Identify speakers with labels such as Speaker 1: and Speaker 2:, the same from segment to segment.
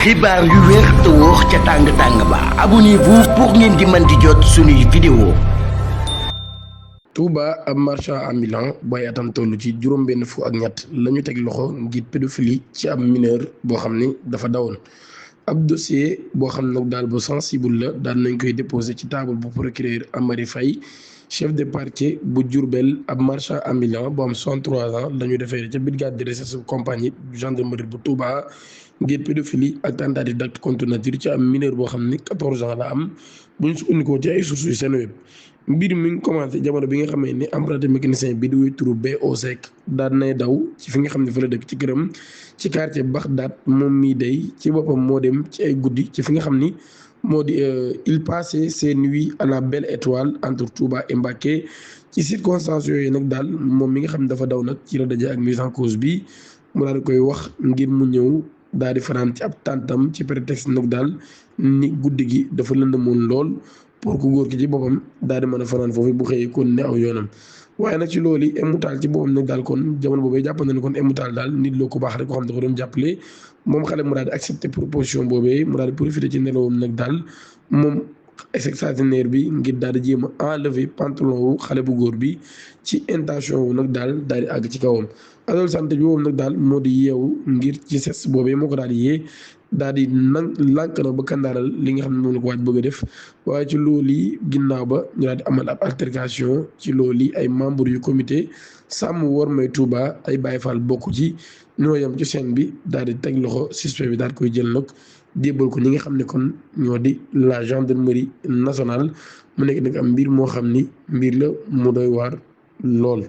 Speaker 1: xibaar yu wér te wóor ca tàng ba abonnez-vous pour ngeen di mën di jot suñuy vidéo.
Speaker 2: Touba ab marchand ambulant booy atam toll ci juróom-benn fukk ak ñett lañu teg loxo ngir pédophilie ci ab mineur boo xam ni dafa dawoon. ab dossier boo xam nag daal bu sensible la daal nañ koy déposé ci table bu procureur Amary Faye chef de parquet bu Diourbel. ab marchand ambulant bu am 63 ans la ñu defee ca brigade de recherche compagnie gendarmerie bu Touba ngir pédophilie ak tentative d'acte contre nature ci am mineur boo xam ni 14 ans la am bu ñu sukkandikoo ci ay sources yu Seneweb. mbir mi ngi commencé jamono bi nga xamee ni emprunté mécanicien bi di wuy turu BO Seck daan nay daw ci fi nga xam ne fa la dëkk ci këram ci quartier Baxdaat. moom mii day ci boppam moo dem ci ay guddi ci fi nga xam ni moo di il passait ses nuits à la Belle Étoile entre Touba et Mbacké. ci circonstances yooyu nag daal moom mi nga xam ne dafa daw nag ci la daje ak mise en cause bi mu daal di koy wax ngir mu ñëw daal di fanaan ci ab tàntam ci prétexte nag daal ni guddi gi dafa lëndëmoon lool pour ku góor ki ci boppam daal di mën a fanaan foofu bu xëyee kon ne aw yoonam. waaye nag ci loolu Emoutal ci boppam nag daal kon jamono boobee jàpp na ne kon Emoutal daal nit loo ko baax rek ko xam ne ko doon jàppale moom xale mu daal di accepté proposition boobee mu daal di profité ci nelawam nag daal moom extraordinaire bi ngir daal di jéem a enlever pantalon wu xale bu góor bi ci intention wu nag daal di àgg ci kawam. adolescent bi boobu nag daal moo di yeewu ngir ci ses boobee moo ko daal di yee daal di lànk na ba kandaaral li nga xam ne moom la ko waaj bëgg a def. waaye ci loolu yi ginnaaw ba ñu daal di amal ab altercation ci loolu yi ay membres yu comité sàmm wormay Touba ay Baye Fall bokk ci ñoo yem ci scène bi daal di teg loxo suspect bi daal koy jël nag jébbal ko ñi nga xam ne kon ñoo di la gendarmerie nationale. mu nekk nag am mbir moo xam ni mbir la mu doy waar lool.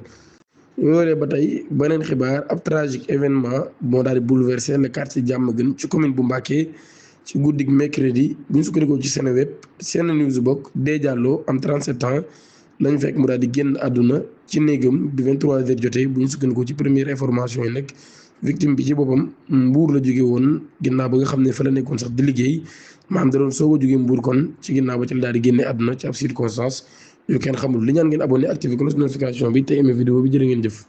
Speaker 2: loolee ba tey beneen xibaar ab tragique événement moo daal di bouleversé le quartier Diamaguène ci commune bu Mbacké ci guddig mercredi bu ñu sukkandikoo ci Seneweb. SeneNews bokk Dee Diallo am 37 ans lañ fekk mu daal di génn àdduna ci néegam bi 23h jotee bu ñu sukkandikoo ci première information yi nag victime bi ci boppam Mbuur la jóge woon ginnaaw ba nga xam ne fa la nekkoon sax di liggéey maanaam da doon soog a jóge Mbuur kon ci ginnaaw ba ci la daal di génne àdduna ci ab circonstance yu kenn xamul. li ñaan ngeen abonné activé cloche notification bi te aimé vidéo bi jërë ngeen jëf.